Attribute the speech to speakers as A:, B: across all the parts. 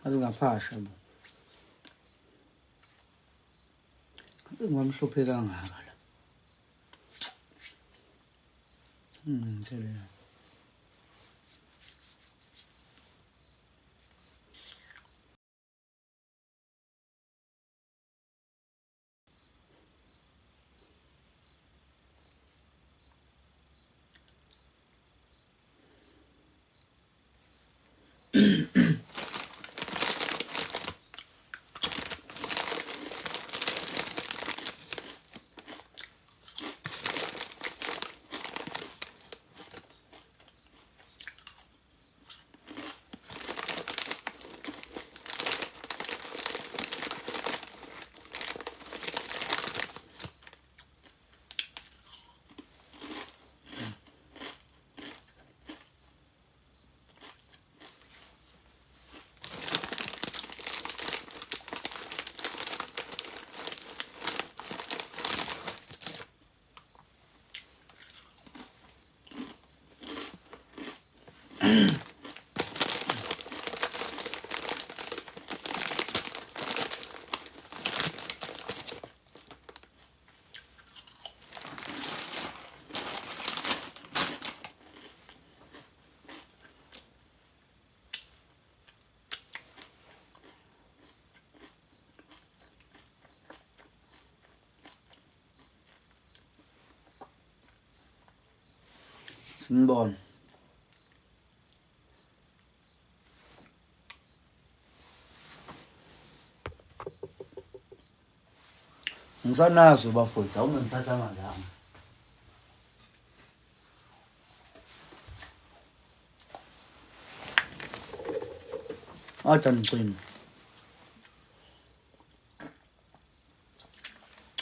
A: Ngaze ngaphasha bo. Ngabe ngibamhlophe kangaka la. Ngithele. Sinibona. Ngisanazo bafowethu, awume ngithatha amanzi ami. Athi angicini.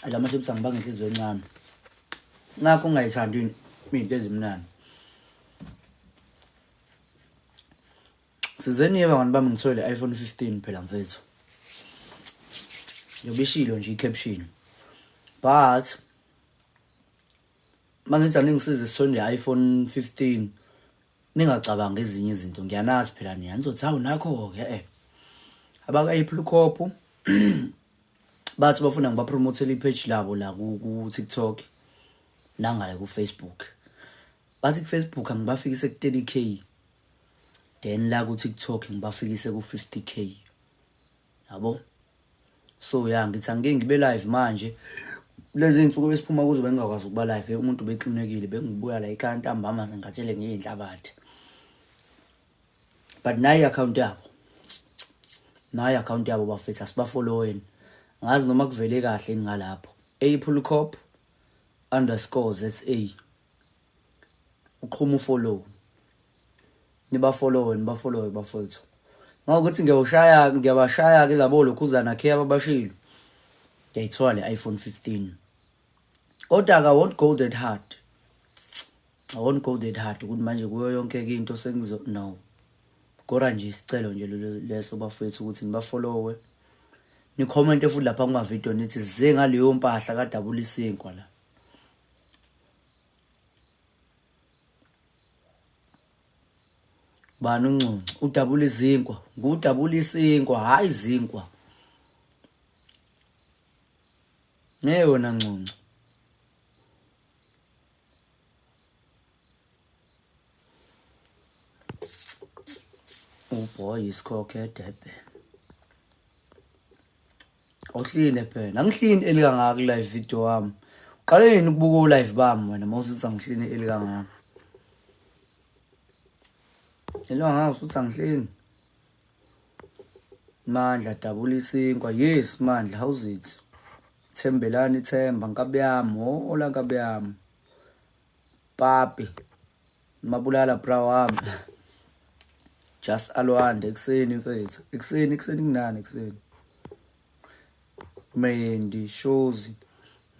A: La maships angibanga inhliziyo encane. Ngakho ungayithandi into ezimnandi. Sizeniye bangani bami ngithole le iPhone 15 phela mfethu. Yobishilo nje i-caption. But mangithi aningisize sithole le iPhone 15 ningacabangi ezinye izinto ngiyanazi phela nina nizothi hawu nakho-ke eh. Abaka-Apple Corp bathi bafuna ngibapromothele i-page labo la ku-TikTok nangale ku-Facebook. Bathi ku-Facebook angibafikise ku-30K then la ku-TikTok ngibafikise ku-50K yabo. So ya ngithi angike ngibe live manje lezi iy'nsuku besiphuma kuzo bengingakwazi ukuba live umuntu bexinekile bengibuya la ekhaya ntambama sengikhathele ngiyinhlabathi. But nayi i-account yabo. Nayi i-account yabo bafethu asibafolloweni. Ngazi noma kuvele kahle ngalapho. Applecorp underscore ZA. Uqhuma ufollow. Nibafollowe nibafollowe bafethu. Ngokuthi ngiyawushaya ngiyabashaya ke labo lokhuzana khe ababashilo. Ngiyayithola le iPhone 15. Kodwa I won't go that hard. I won't go that hard ukuthi manje kuyo yonke ke into sengizo no. Kodwa nje isicelo nje leso bafethu ukuthi nibafollowe. Ni-comment futhi lapha kuma video nithi zize ngaleyo mpahla kadabula isinkwa la. Bani uNcuncu udabula izinkwa, ngudabula isinkwa hayi izinkwa. Ngeke wena Ncuncu. Uboy isikhokho eDurban. Awuhline phela, angihlini elikangaka ku-live video wami. Uqale nini ukubuka u-live bami wena mawusuthi angihlini elikangaka? Elikangaka usuthi angihlini. Mandla dabula isinkwa. Yes Mandla, how's it? Thembelani Themba nkabi yami, hola nkabi yami. Papi. Mabulala bra wami. Just alwande ekuseni mfethu. Ekuseni ekuseni kunani ekuseni. Mendi shozi.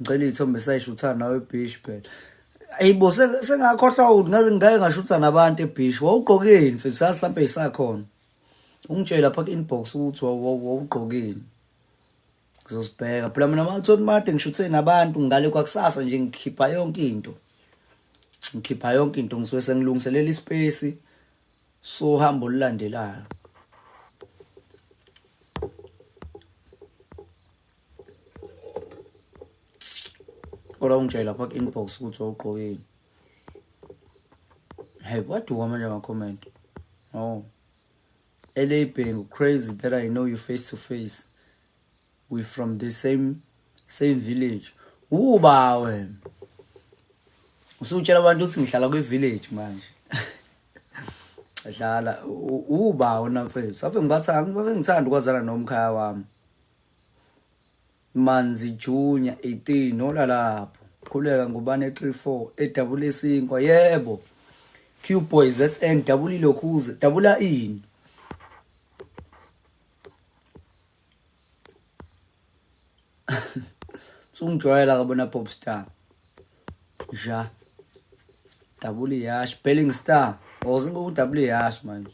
A: Ngicela iy'thombe sayishutha nawe ebhishi phela. Ayibo sengakhohlwa ukuthi ngaze ngake ngashutha nabantu ebhishi. Wawugqokeni mfethu sazi mhlampe yisakhona. Ungitshele lapha ku-inbox ukuthi wawugqokeni. Ngizosibheka phela mina mathoni made ngishuthe nabantu ngale kwakusasa nje ngikhipha yonke into. Ngikhipha yonke into ngisuke sengilungiselela ispace sohambo olulandelayo. Kodwa ungitshela lapha ku-inbox ukuthi wawugqokeni. Hey, waduka manje ama-comment. Oh. LA Bhengu, crazy that I know you face to face. We from the same village. Uba wena. Usutshela abantu ukuthi ngihlala kwi-village manje. Dlala uba wena mfethu. Ave ngibathanda, ave ngithanda ukwazana nomkhaya wami. Manzi Junior 18 nola lapho. Khuleka ngubane 34 edabula isinkwa yebo. Q Boys ZN dabula ilokhuze dabula ini. Sungijwayela kabona pop star. Ja. Dabula iyash Belling Star. Awuzinga udabula iyash manje.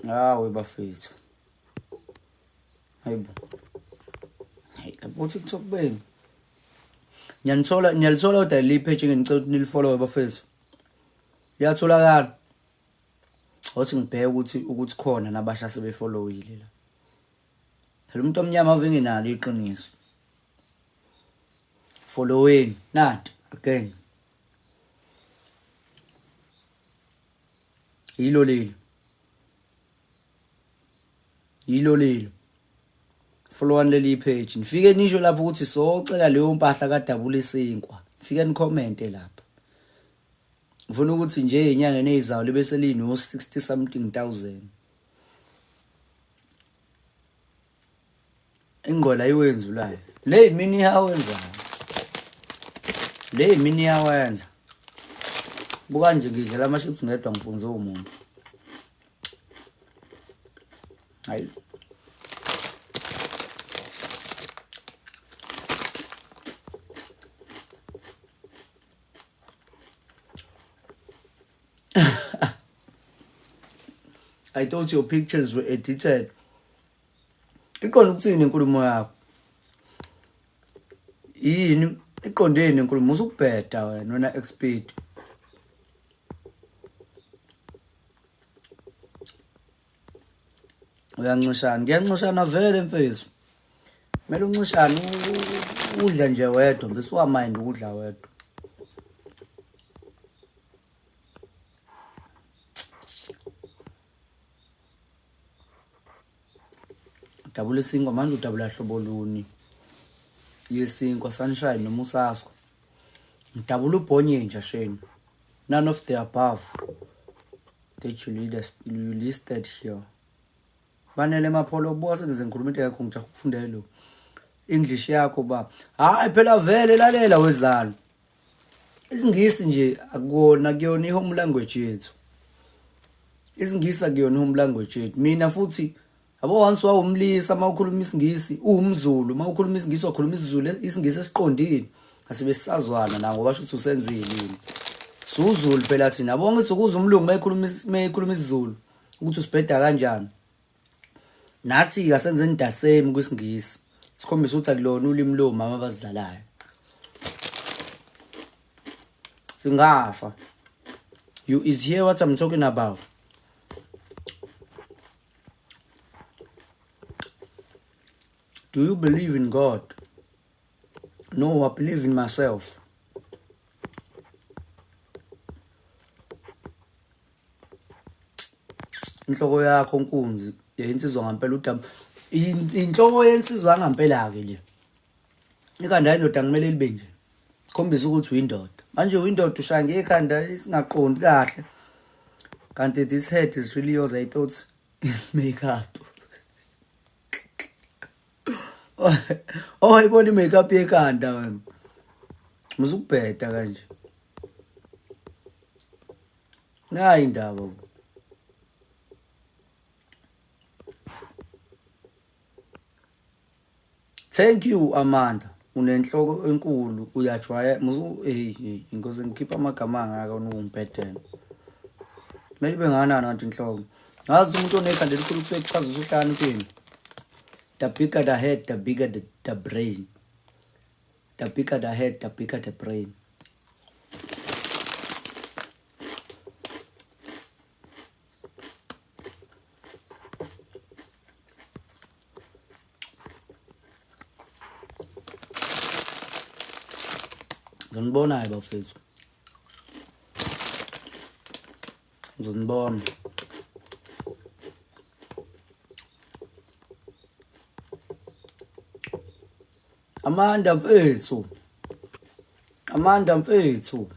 A: Hawe bafethu. Hayibo. Hayi lapho TikTok benu. Ngiyanithola ngiyalithola kodwa leli page engicela ukuthi nilifollow bafethu. Liyatholakala. Othi ngibheke ukuthi khona nabasha sebefollowile la. Phela umuntu omnyama ave engenalo iqiniso. Following nanti again. Yilo leli. Yilo lelo. Followani leli page. Nifike nisho lapho ukuthi socela leyo mpahla kadabula isinkwa. Fike nicommente lapha. Ngifuna ukuthi nje inyanga ezizayo libe selino 60 something thousand. Ingqola ayiwenzi ulayo. Le imini iyawenza. Le imini iyawenza. Buka nje ngidlela ama chips ngedwa ngifunze umuntu. Hayi. I thought your pictures were edited. Iqonde ukuthini inkulumo yakho? Yini iqondeni inkulumo usukubheda wena wena expert. Uyancishana, ngiyancishana vele mfethu. Kumele uncishane udle nje wedwa mfethu wamind ukudla wedwa. Dabula isinkwa manje udabula hlobo luni yesinkwa sunshine noma usasko. Ngidabula ubhonye nje shame. None of the above that you listed here. Banele Mapholo buka sengize ngikhuluma into yakho ngijaha ukufundela lo. English yakho ba. Hayi phela vele lalela wezalo. IsiNgisi nje akukona kuyona i-home language yethu. IsiNgisi akuyona i-home language yethu. Mina futhi yabo once wawumlisa uma ukhuluma isiNgisi uwumZulu, uma ukhuluma isiNgisi wakhuluma isiZulu isiNgisi esiqondile. Asibe sisazwana na ngoba shuthi usenzile yini. Suzulu phela thina yabo ngithi ukuze umlungu mayekhuluma isiZulu ukuthi usibheda kanjani. Nathi asenzeni the same kwisiNgisi. Sikhombisa ukuthi akulona ulimi lomama abazizalayo. Singafa. You is hear what I'm talking about. Do you believe in God? No, I believe in myself. Inhloko yakho nkunzi yeyinsizwa ngampela udaba. Inhloko yensizwa ngampela ke le. Ikhanda lendoda kumele libe nje. Khombisa ukuthi uyindoda. Manje uyindoda ushaya ngekhanda isingaqondi kahle. Kanti this head is really yours. I thought is makeup. Oh, ibona i-makeup yekhanda wena. Muzukubheda kanje. Nayi indaba. Thank you Amanda. Unenhloko enkulu uyajwayela muzu hey inkosi ngikhipha amagama angaka unungibhedela. Kumele ibe nganani kanti inhloko. Ngazi umuntu onekhanda elikhulu kusuke kuchaza ukuthi uhlakaniphile. The bigger the head, the bigger the brain. The bigger the head, the bigger the brain. Ngizonibona-ke bafethu. Ngizonibona. Amanda mfethu. Amanda mfethu.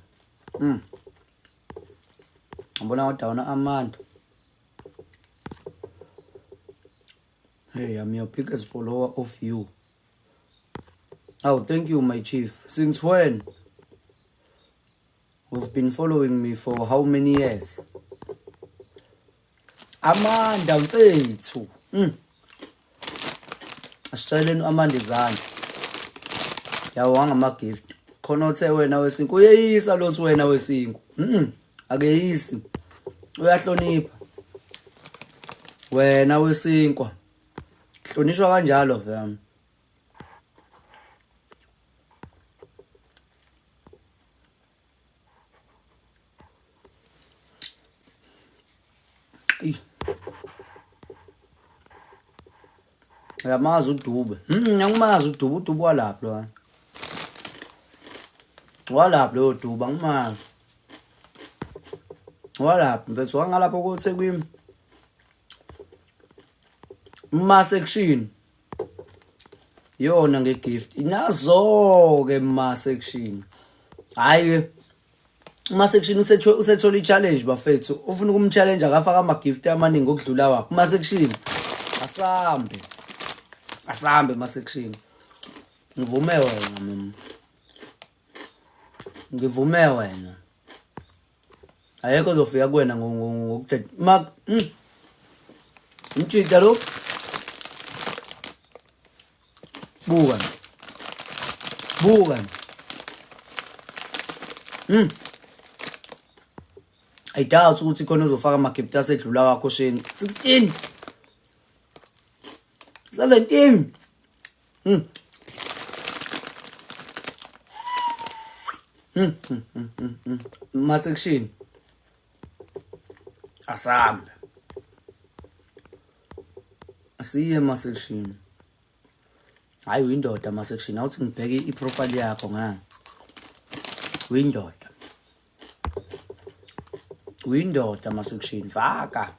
A: Ngibona kodwa wona Amanda. Hey, I'm your biggest follower of you. Oh, thank you, my chief. Since when? You've been following me for how many years? Amanda mfethu. Asitsheleni Amanda izandla. Yawo ngama gift. Khona othe wena wesintu uyeyisa lothi wena wesintu. Akeyisi. Uyahlonipha. Wena wesinkwa. Hlonishwa kanjalo vem. Uyamazi uDube. Angimazi uDube, uDube walaphi lo? Walaphi lo Dube, angimazi. Walaphi mfethu, wangalapho koThekwini. Ma section. Yona ngegift. Inazo ke ma section. Hayi ma section usethola i-challenge bafethu. Ufuna ukumchallenge akafaka ama gift amaningi okudlula wakho. Ma section. Asambe. Asambe ma section. Ngivume wena mama. Ngivume wena. Ayekho ozofika kuwena ngokudeda. Ma Umtshita lo. Buka. Buka. I doubt ukuthi khona uzofaka ama gift asedlula wakho sheni. 16. 17. Ma section. Asambe. Asiye ma section. Hayi uyindoda ma section. Awuthi ngibheke i-profile yakho ngani. Uyindoda. Uyindoda ma section. Faka.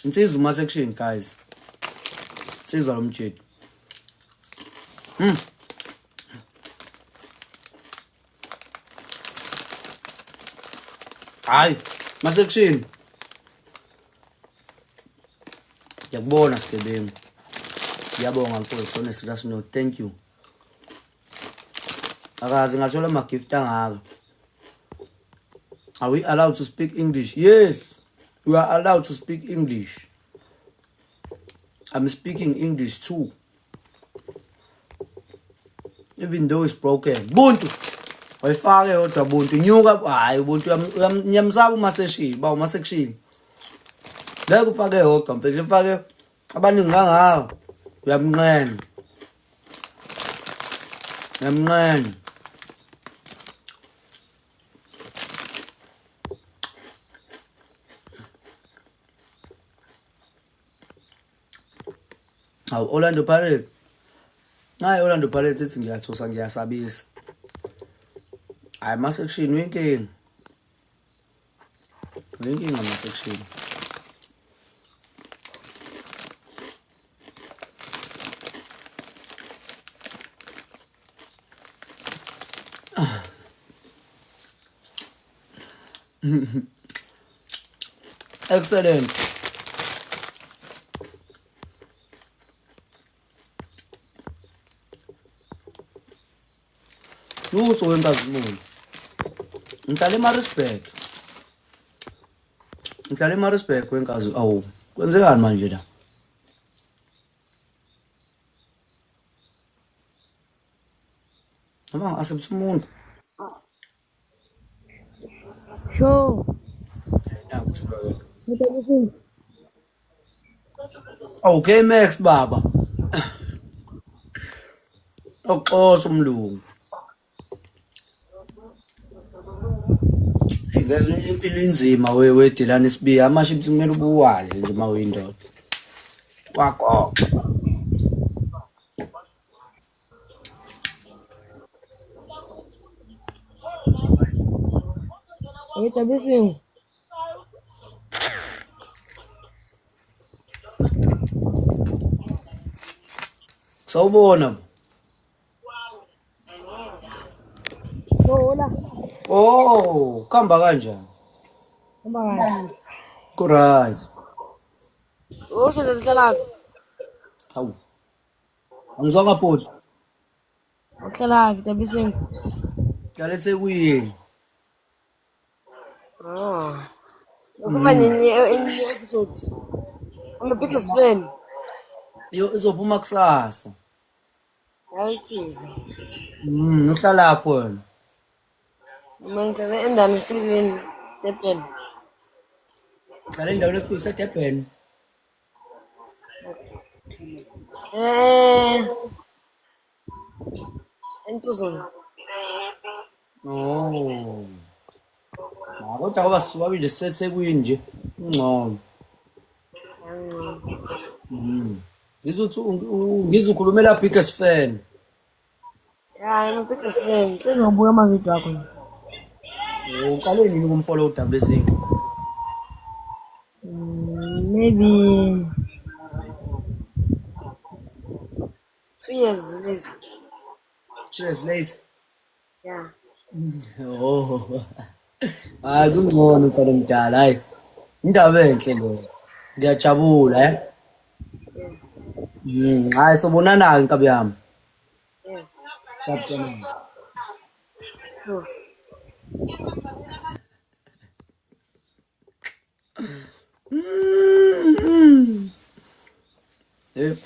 A: Insizwa ma section guys. Insizwa lo mjidi. Hayi, ma section. Ngiyakubona sigebengu. Ngiyabonga mfowethu, honestly that's no thank you. Akaze ngathola ama gift angaka. Are we allowed to speak English? Yes, we are allowed to speak English. I'm speaking English too. Even though it's broken. Buntu. Wayifake yodwa Buntu. Nyuka hayi Buntu uyamsaba uma seshini, ba uma section. Ngeke ufake yodwa mfethu, ufake abaningi kangaka. Uyamnqena. Uyamnqena. Awu Orlando Pirates. Hayi Orlando Pirates ithi ngiyathusa ngiyasabisa. Hayi ma section uyinkinga. Uyinkinga ma section. Excellent. Lutho wenkazimulo. Ngihlala eMaritzburg. Ngihlala eMaritzburg wenkazi. Awu, kwenzekani manje la? Noma ngi-accept umuntu.
B: Sure.
A: Okay Max baba. Oxosha umlungu. Ngeke impilo inzima we wedelana isibiya ama-chips kumele ubuwadle nje uma uyindoda. Wagoqa.
B: Wait,
A: Sawubona.
B: Hola.
A: Oh, kuhamba kanjani?
B: Hamba kahle.
A: Ku-right.
B: Usho nje uhlalaphi?
A: Hawu. Angizwanga bhuti.
B: Uhlalaphi Tabiseng?
A: Hlala eThekwini.
B: Ah. Ukhuluma nini enye episode? I'm a biggest fan.
A: Yo izophuma kusasa.
B: Hayi.
A: Uhlalaphi wena?
B: Mina ngihlala endaweni eseThekwini, Durban.
A: Uhlala endaweni ekuthiwa iseDurban.
B: Eh. Entuzuma.
A: Oh. Na kodwa ngoba sisuka nje siseThekwini nje kungcono.
B: Yangcono.
A: Ngizothi ngizokhulumela biggest fan.
B: Yeah, I'm a biggest fan. Hlezi ngibuka ama-video akho.
A: Uqale nini ukumfollow uWC?
B: Maybe 2 years later.
A: 2 years later.
B: Yeah.
A: Oh. Hayi kungcono mfana omdala hayi. Indaba enhle leyo. Ngiyajabula eh.
B: Yeah.
A: Hayi sobonana ke nkabi yami.
B: Yeah.
A: Sabonana.
B: Sure.
A: Eh.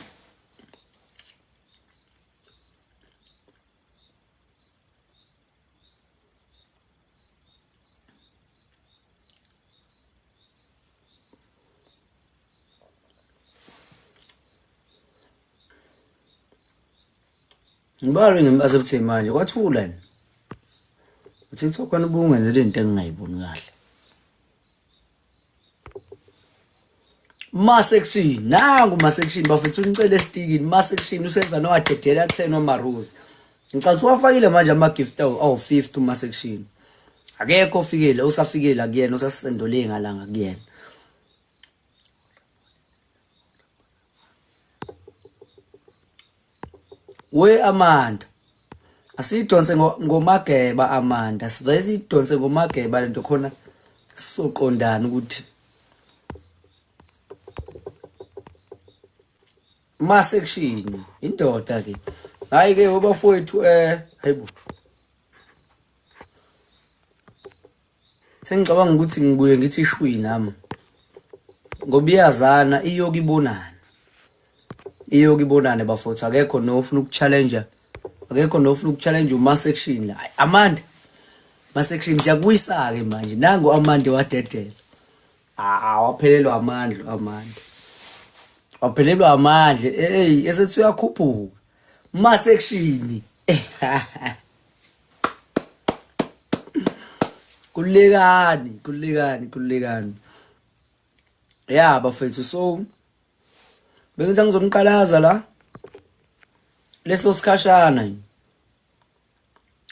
A: Ngibalo ngim-accept manje kwathula yena. UTikTok wena ubungenzela into engingayiboni kahle. Ma section nangu ma section bafethu unicele estikini ma section usenza nowadedela 10 wamaruzi. Ngicela uwafakile manje ama gift awu 50 ma section. Akekho ofikile usafikile kuyena usasendole ngalanga kuyena. We Amanda. Asiyidonse ngomageba Amanda. Sivele siyidonse ngomageba lento khona sizoqondana ukuthi ma section indoda ke. Hayi ke obafowethu hayibo. Sengicabanga ukuthi ngibuye ngithi shwi nami. Ngoba iyazana iyokibonana. Iyokibonana bafowethu akekho nofuna ukuchallenge. Akekho nofuna ukuchallenge uma section la. Amanda. Ma section siyakuyisa ke manje. Nangu Amanda wadedela. Ah waphelelwa amandla Amanda. Waphelelwa amandla. Hey esethi uyakhuphuka. Ma section. Kulekani, kulekani, kulekani. Yeah bafethu so bengithi ngizomqalaza la. Leso sikhashana nje.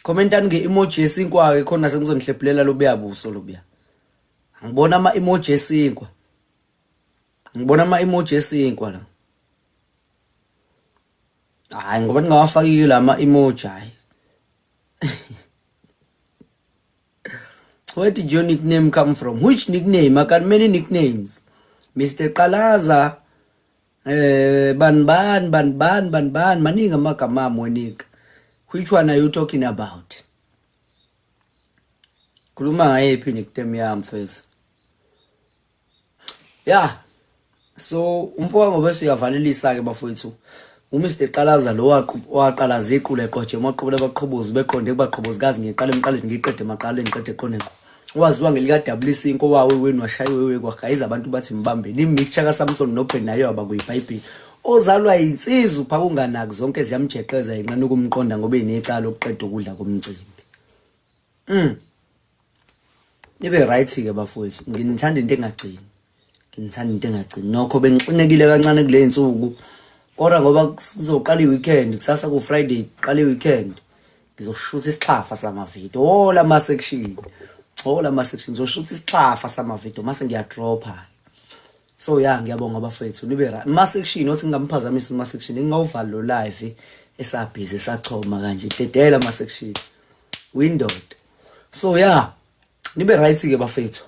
A: Commentani nge-emoji yesinkwa ke khona sengizonihlephulela lobuya buso lobuya. Ngibona ama emoji yesinkwa. Ngibona ama emoji yesinkwa la. Hayi ngoba ningawafakile lama emoji hayi. Where did your nickname come from? Which nickname? I got many nicknames. Mr. Qalaza, ban ban ban ban ban ban maningi amagama ami wenika. Which one are you talking about? Khuluma ngayiphi nickname yami first? Yeah. So umfowethu ngoba siyavalelisa ke bafowethu. uMr Qalaza lo waqalaza iqulu eqoje emaqubula abaqhobozi beqonde kubaqhobozikazi ngiqale emqaleni ngiqede emaqaleni ngiqede eqonde ngqo. Waziwa ngelika WC inkowawe wenu washayiwe we kwagayiza abantu bathi mbambeni imixture kaSamson noBen nayo abakuyiBhayibheli. Ozalwa insizwa phaka unganaki zonke ziyamjeqeza inqena ukumqonda ngoba enecala ukuqeda ukudla komcimbi. Nibe right ke bafowethu, nginithanda into engagcini. Nginithanda into engagcini. Nokho bengixinekile kancane kule nsuku. Kodwa ngoba kuzoqala i-weekend, kusasa ku Friday kuqala i-weekend. Ngizoshutha isixhafa samavidiyo. Wola ama section. Wola ama section ngizoshutha isixhafa samavidiyo mase ngiyadropha. So ya, ngiyabonga bafethu, nibe right. Ma section othi ngingamphazamisa uma section ngingawuvali lo live esabhizi esachoma kanje. Dedela ma section. Window. So ya, nibe right ke bafethu.